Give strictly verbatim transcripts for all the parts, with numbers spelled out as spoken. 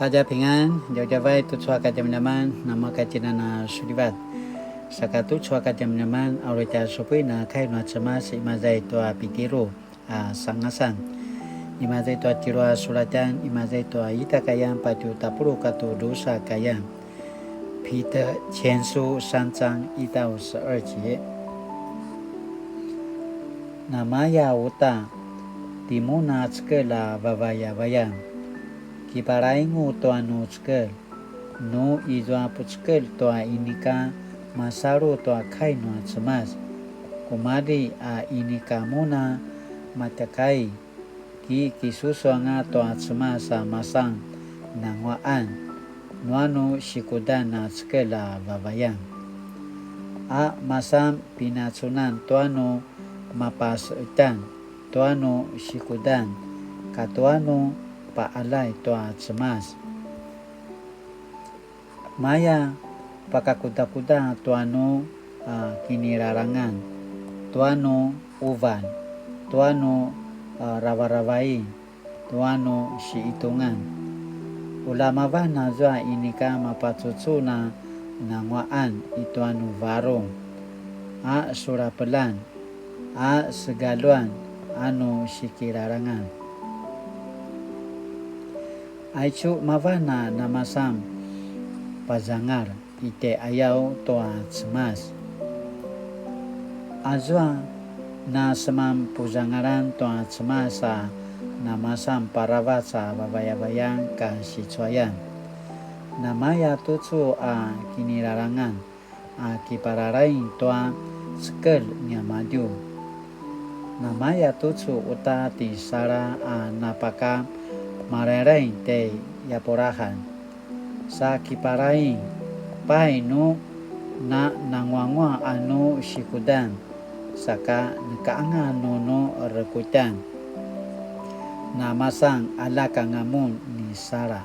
大家平安, djavadjavay tucu a kadjamadjaman, namakatjinan a sulivat. Saka tucu a kadjamadjaman, a uri tja supuin a kai nua Cemas, imaza i tua Pitiru a sangasan. Imaza i tua tjelu a sulatjan, imaza i tua ita kayan, patje tapuluq katua drusa kayan. 彼得前書三章一到十二节. Namaya uta, timun a cekelj a vavayavayan. Kiparaingu tua nu cekelj, nu izua pucekelj tua inika masalu tua kai nua Cemas, kumalji a inika mun a matjakai, ki kisusu anga tua Cemas a masan nanguaqan, nua nu sikudan a cekelj a vavayan. A masan pinacunan tua nu mapaseqetjan, tua nu sikudan, katua nu paqaljay tua Cemas. Maya pakakudakuda tua nu, a, kinirarangan, tua nu quvalj, tua nu, a, ravaravai, tua nu siitungan. Ulja mavan azua inika mapacucun a nanguaqan i tua nu varung, a surapelan, a segaljuan, a nu sikirarangan. Aicu mavan a namasan pazangal i tjaiqayaw tua Cemas. Azua na semanpuzangalan tua Cemas a namasan paravac a vavayavayan kasicuayan. Namaya tucu a kinirarangan a kipalalaing tua cekelj niamadju. Namaya tucu uta ti Sara a napaka malailai tjai Yapurahan. Sa kipalaing, pai nu na nanguanguaq a nu sikudan, saka neka anga nu nu rekutjan. Namasan aljak anga mun ni Sara.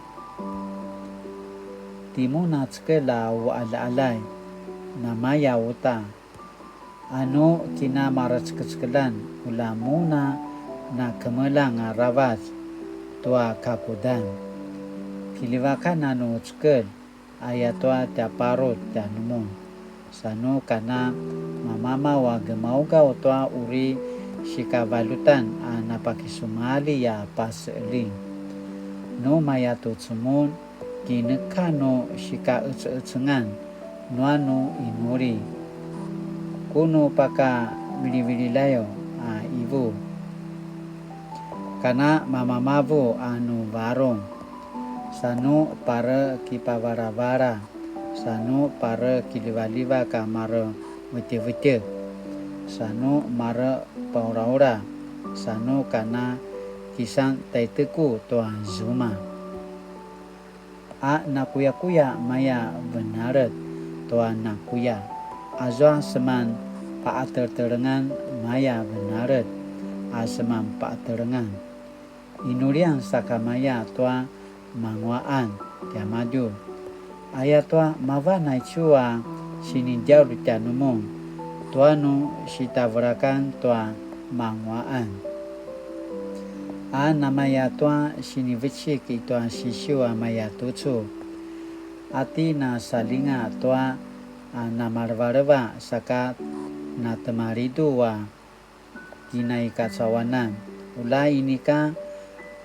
Timun a cekelj a uqaljaqaljay, namaya uta, a nu kinamaracekecekeljan ulja mun a nakemeljang aravac tua kakudan. Kiljivakan a nu cekelj, ayatua tjaparut tjanumun. Sa nu kana mamamaw a gemaugaw tua uri sikavaljutan a napakisumalji a paseqeljing. Nu maya tucu mun, ki neka nu sikaqeceqecengan nua nu inuli. Ku nu pakavilivililayaw a ivu, kana mamamavu a nu varung, sa nu parekipavalavala, sa nu parekiljivaljivak a marevetjevetjek, sa nu marepaulaula, sa nu kana kisan taiteku tua zuma. A nakuyakuya maya venalet tua nakuya, azua seman paqateltelengan maya venalet a seman paqatelengan. Inulian sakamaya tua manguaqan tiamadju. Ayatua mavan aicu a sinidjaulj tjanumun, tua nu sitavelakan tua manguaqan. A namaya tua sinivecik i tua sisiu a maya tucu, a ti nasalinga tua a namalevaleva saka natemalidu a kinaikacauanan, ula inika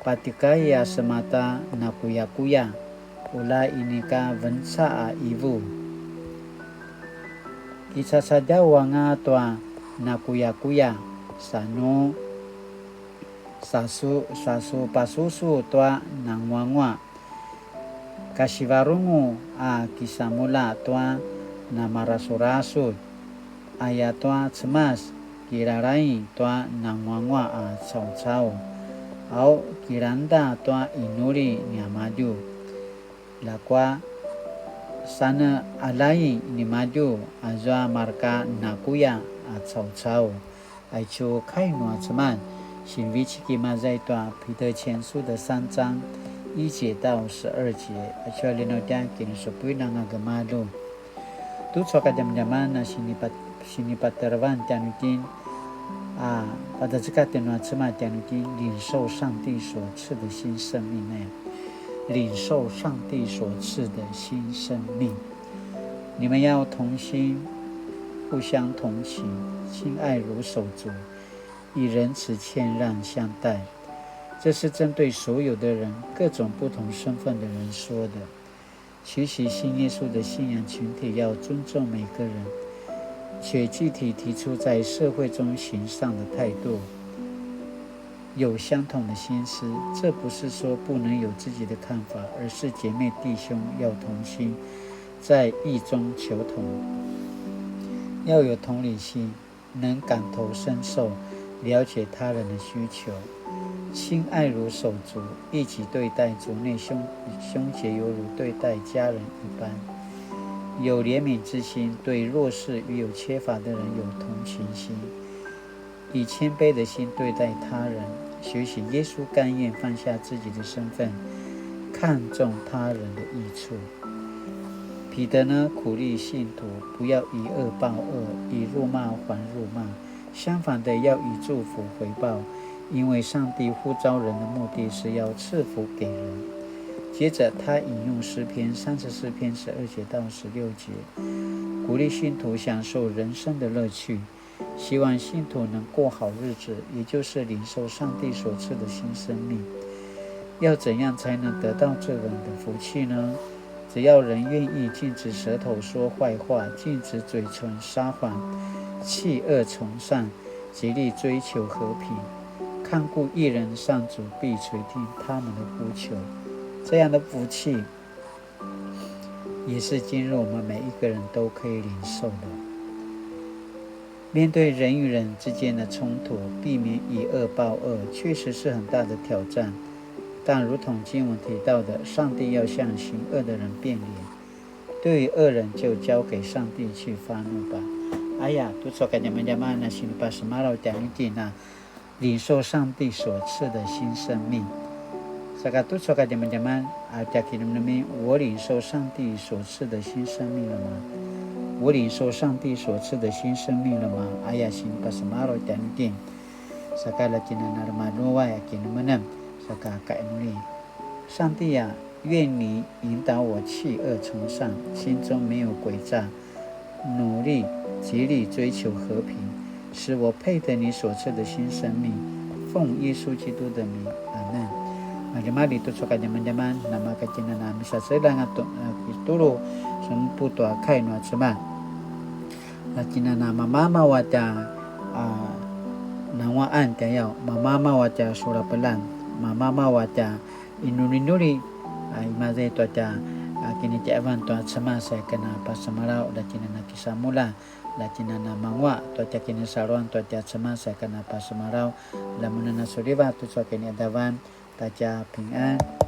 patikai a semata nakuyakuya, ula inika venca a ivu. Kicacadjaw anga tua nakuyakuya, sa nu sasu, sasupasusu tua nanguanguaq. Kasivarungu a kisamulja tua namarasurasudj, ayatua Cemas kilalaing tua nanguanguaq a caucau, au kilangda tua inuli niamadju. Ljakua saneqalai nimadju azua marka nakuya a caucau. Aicu kai nua Cemas, 信息 imaza i tua 彼得前書的三章一节到十二节. Aicu a linautjan kinisupuin anga gemalju. Tucu a kadjamadjaman a sinipat-, sinipatarevan tjanuitjen, a, pacacekatan nua Cemas tjanuitjen, 领受上帝所赐的新生命 aya. 領受上帝所賜的新生命。你們要同心，互相同情，親愛如手足，以仁慈謙讓相待。這是針對所有的人，各種不同身份的人說的。學習信耶穌的信仰群體要尊重每個人，且具體提出在社會中行善的態度，有相同的心思。這不是說不能有自己的看法，而是姐妹弟兄要同心，在義中求同，要有同理心，能感同身受，了解他人的需求，親愛如手足，一起對待族內兄，兄姐猶如對待家人一般，有憐憫之心，對弱勢與有缺乏的人有同情心，以謙卑的心對待他人，學習耶穌甘願放下自己的身份，看重他人的益處。彼得呢，鼓勵信徒不要以惡報惡，以辱罵還辱罵，相反的，要以祝福回報，因為上帝呼召人的目的是要賜福給人。接著，他引用詩篇三十四篇十二節到十六節，鼓勵信徒享受人生的樂趣，希望信徒能過好日子，也就是領受上帝所賜的新生命。要怎樣才能得到這人的福氣呢？只要人願意禁止舌頭說壞話，禁止嘴唇撒謊，棄惡從善，極力追求和平，看顧義人，上主必垂聽他們的呼求。這樣的福氣也是今日我們每一個人都可以領受的。面對人與人之間的衝突，避免以惡報惡，確實是很大的挑戰。但如同經文提到的，上帝要向行惡的人變臉，對於惡人就交給上帝去發怒吧。Aya, tucu a kadjamadjaman a sinipasemalaw tjanuitjen a領受上帝所賜的新生命。Saka tucu a kadjamadjaman a tja kinemenemen, 我領受上帝所賜的新生命了嗎？我領受上帝所賜的新生命了嗎？Aya sinipasemalaw tjanuitjen. Saka la tjinana remaluay a kinemenem, saka kainuli. 上帝啊，愿你引导我弃恶从善，心中没有诡诈，努力极力追求和平，使我配得你所赐的新生命。奉耶稣基督的名，阿门。Maljimalji tucu a kadjamadjaman, namaka tjinana misaseljang a tu, a, kitulu, semupu tua kai nua Cemas. La tjinana mamamaw a tja, a, nanguaqan tjayaw, mamamaw a tja sulapelan, mamamaw a tja inulinuli, a, imaza i tua tja, a, kinitjaivan tua Cemas aya ken a pasemalaw, la tjinana kisamulja, la tjinana manguaq tua tja kinisaluan tua tja Cemas aya ken a pasemalaw, la mun a nasuliva tucu a kiniqadavan, ta tja pingan.